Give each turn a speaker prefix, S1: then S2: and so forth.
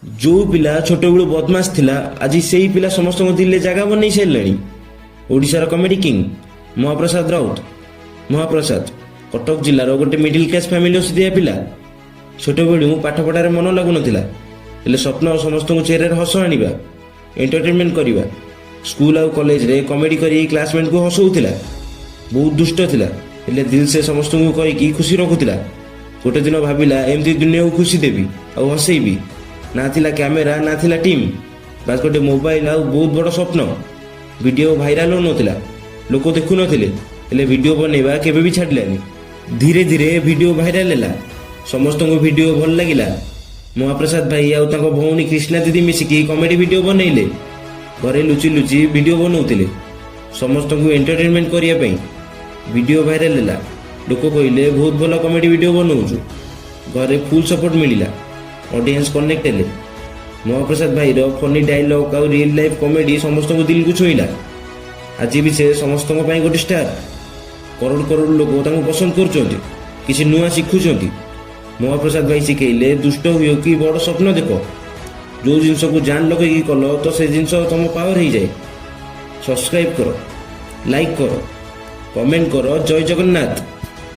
S1: ଯୋଉ ପିଲା ଛୋଟବେଳୁ ବଦମାସ ଥିଲା, ଆଜି ସେଇ ପିଲା ସମସ୍ତଙ୍କ ଦିଲରେ ଜାଗା ବନେଇ ସାରିଲାଣି। ଓଡ଼ିଶାର କମେଡି କିଙ୍ଗ ମହାପ୍ରସାଦ ରାଉତ। ମହାପ୍ରସାଦ କଟକ ଜିଲ୍ଲାର ଗୋଟେ ମିଡିଲ କ୍ଲାସ ଫ୍ୟାମିଲି ଥିବା ପିଲା। ଛୋଟବେଳୁ ପାଠପଢ଼ାରେ ମନ ଲାଗୁନଥିଲା, ହେଲେ ସ୍ୱପ୍ନ ସମସ୍ତଙ୍କୁ ଚେହେରାରେ ହସ ଆଣିବା, ଏଣ୍ଟରଟେନମେଣ୍ଟ କରିବା। ସ୍କୁଲ ଆଉ କଲେଜରେ କମେଡି କରି କ୍ଲାସମେଟକୁ ହସଉଥିଲା। ବହୁତ ଦୁଷ୍ଟ ଥିଲା, ହେଲେ ଦିଲ ସେ ସମସ୍ତଙ୍କୁ କହିକି ଖୁସି ରଖୁଥିଲା। ଗୋଟେ ଦିନ ଭାବିଲା, ଏମିତି ଦୁନିଆକୁ ଖୁସି ଦେବି ଆଉ ହସେଇବି। ନା ଥିଲା କ୍ୟାମେରା, ନା ଥିଲା ଟିମ୍, ବାସ୍ ଗୋଟେ ମୋବାଇଲ ଆଉ ବହୁତ ବଡ଼ ସ୍ୱପ୍ନ। ଭିଡ଼ିଓ ଭାଇରାଲ ହେଉନଥିଲା, ଲୋକ ଦେଖୁନଥିଲେ, ହେଲେ ଭିଡ଼ିଓ ବନେଇବା କେବେ ବି ଛାଡ଼ିଲାନି। ଧୀରେ ଧୀରେ ଭିଡ଼ିଓ ଭାଇରାଲ ହେଲା, ସମସ୍ତଙ୍କୁ ଭିଡ଼ିଓ ଭଲ ଲାଗିଲା। ମହାପ୍ରସାଦ ଭାଇ ଆଉ ତାଙ୍କ ଭଉଣୀ କୃଷ୍ଣା ଦିଦି ମିଶିକି କମେଡି ଭିଡ଼ିଓ ବନେଇଲେ। ଘରେ ଲୁଚି ଲୁଚି ଭିଡ଼ିଓ ବନଉଥିଲେ ସମସ୍ତଙ୍କୁ ଏଣ୍ଟରଟେନମେଣ୍ଟ କରିବା ପାଇଁ। ଭିଡ଼ିଓ ଭାଇରାଲ ହେଲା, ଲୋକ କହିଲେ, "ବହୁତ ଭଲ କମେଡି ଭିଡ଼ିଓ ବନଉଛୁ।" ଘରେ ଫୁଲ୍ ସପୋର୍ଟ ମିଳିଲା, ଅଡ଼ିଏନ୍ସ କନେକ୍ଟ ହେଲେ। ମହାପ୍ରସାଦ ଭାଇର ଫନି ଡାଇଲଗ୍ ଆଉ ରିଏଲ୍ ଲାଇଫ୍ କମେଡି ସମସ୍ତଙ୍କୁ ଦିଲକୁ ଛୁଇଁଲା। ଆଜି ବି ସେ ସମସ୍ତଙ୍କ ପାଇଁ ଗୋଟେ ଷ୍ଟାର। କରୋଡ଼ କରୋଡ଼ ଲୋକ ତାଙ୍କୁ ପସନ୍ଦ କରୁଛନ୍ତି, କିଛି ନୂଆ ଶିଖୁଛନ୍ତି। ମହାପ୍ରସାଦ ଭାଇ ଶିଖେଇଲେ, ଦୁଷ୍ଟ ହୁଅ କି ବଡ଼ ସ୍ୱପ୍ନ ଦେଖ, ଯୋଉ ଜିନିଷକୁ ଜାନ୍ ଲଗେଇକି କଲ ତ ସେ ଜିନିଷ ତମ ପାୱାର ହେଇଯାଏ। ସବସ୍କ୍ରାଇବ୍ କର, ଲାଇକ୍ କର, କମେଣ୍ଟ କର। ଜୟ ଜଗନ୍ନାଥ।